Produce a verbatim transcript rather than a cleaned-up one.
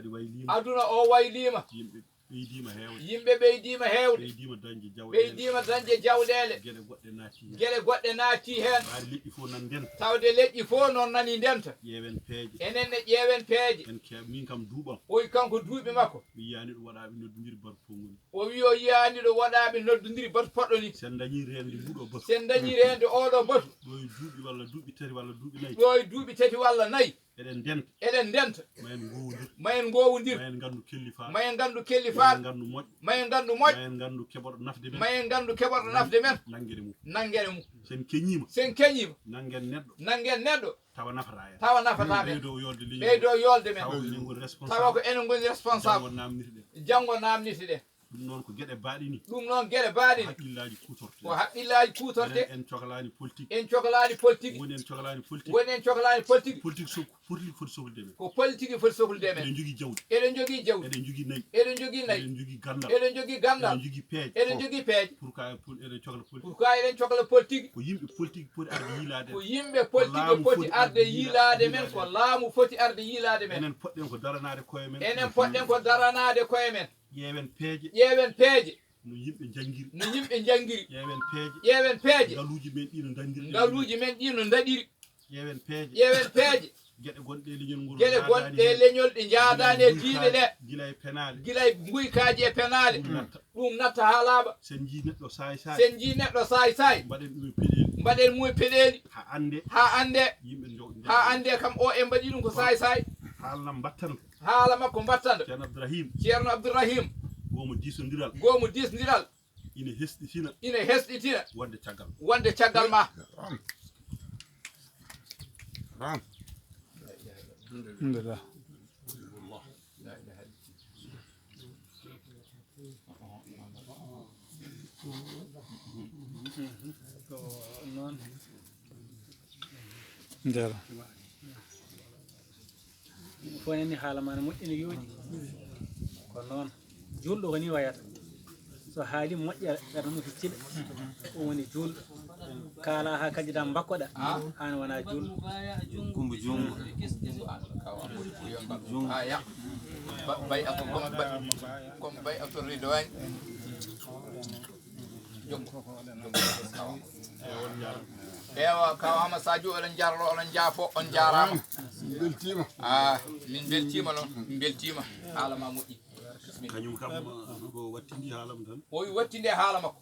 Kadi wayliima. Aduna o wayliima. Yimɓe ɓeydiima heewde. Yimɓe ɓeydiima heewde. Ɓeydiima dañde jawɗeele. Ɓeydiima dañde jawɗeele. Geɗe goɗɗe naati heen. Geɗe goɗɗe naati heen. Tawde leƴƴi fof nan ndenta. Tawde leƴƴi fof noon nani ndenta. Ƴeewen peeje. Enen ne ƴeewen peeje. En ke-, min kam duuɓam. O wi kanko duuɓi makko. Mi yiyaani ɗo waɗaaɓe noddondiri bato fof ngoni. O wi o yiyaani ɗo waɗaaɓe noddondiri bato poɗɗo ni. Sen dañii reende nguɗo bato. Sen dañii reende oɗo bato. Ɗo e duuɓi walla duuɓi tati walla duuɓi nayi. Ɗo e duuɓi tati walla nayi. Eɗen ndenta. Eɗen ndenta. Ma en ngoowondir. Ma en ngoowondir. Ma en nganndu kellifaaɗo. Ma en nganndu kellifaaɗo. Ma en nganndu moƴƴo. Ma en nganndu moƴƴo. Ma en nganndu keɓorɗo nafde men. Ma en nganndu keɓorɗo nafde men. Nanngere mum. Nanngere mum. Sen keñiima. Sen keñiima. Nanngen neɗɗo. Nanngen neɗɗo. Tawa nafataa en. Tawa nafataa en. Ɓeydo yoolde leñol. Ɓeydo yoolde men. Tawa ko enen ngoni responsable. Tawa ko enen ngoni responsable. Janngo naamnitoɗen. Janngo naamnitoɗen. Ɗum noon ko geɗe baaɗini. Ɗum noon geɗe baaɗini. Haqqillaaji kuutorte. Ko haqqillaaji kuutorte. Enen en coklaani politique. En coklaani politique. Woni en coklaani politique. Woni en coklaani politique. Politique so-, politique foti soklude men. Ko politique foti soklude men. Eɗen njogii jawdi. Eɗen njogii jawdi. Eɗen njogii nayi. Eɗen njogii nayi. Eɗen njogii ganndal. Eɗen njogii gandal. Eɗen njogii peeje. Eɗen njogii peeje. Pour que pour enen cokla politique. Pour que enen cokla politique. Ko yimɓe politique poti arde yiilaade. Ko yimɓe politique poti arde yiilaade men. Ko laamu foti arde yiilaade men. Enen poɗɗen ko daranaade koye men. Enen poɗɗen ko daranaade koye men. Ƴeewen peeje. Ƴeewen peeje. No yimɓe njanngiri. No yimɓe njanngiri. Ƴeewen peeje. Ƴeewen peeje. Ngaluuji men ɗi no ndanndiri. Ngaluuji men ɗi no ndaɗiri. Ƴeewen peeje. Ƴeewen peeje. Geɗe gonɗe e leñol ngol. Geɗe gonɗe e leñol ɗe njaadaani e diine ɗe. Gila e penaale. Gila e nguykaaji e penaale. Ɗum natta. Ɗum natta haa laaɓa. Sen njii neɗɗo saay saay. Sen njii neɗɗo saay saay. Mbaɗen ɗum e peɗeeli. Mbaɗen mum e peɗeeli. Haa annde. Haa annde. Yimɓe njo-, haa annde kam o e mbaɗi ɗum ko saay saay. Haalna mbattan. Haala makko mbattanda. Ceerno Abdourahim. Ceerno Abdourahim. Goomu diisondiral. Goomu diisondiral. Ina hesɗitina. Ina hesɗitina. Wonde caggal. Wonde caggal ma. Ram. Ram. Alhamdulillah. Ko noon. Nder. Fof nani haala ma ne moƴƴi, ne yooɗi. Ko noon. Juulɗo ko ni wayata. So haali moƴƴa, ɓernde mum hecciɗa. O woni juulɗo. Kaala haa kadi dam mbakkoɗa. Aan wona juulɗo. Kumba juungo. Juungo. Ah, ya. Ba-, bay ako, comme bay, comme bay ako Ridwaan. Jokko. Ewa, kaw Hama Sadio, oɗon jarlo, oɗon jaafo, on jaaraama. Min beltiima. Ah, min beltiima noon, min beltiima. Haala ma moƴƴi. Bismillah. Kañum kam, ko wattindi haala mum tan. O wi wattinde haala makko.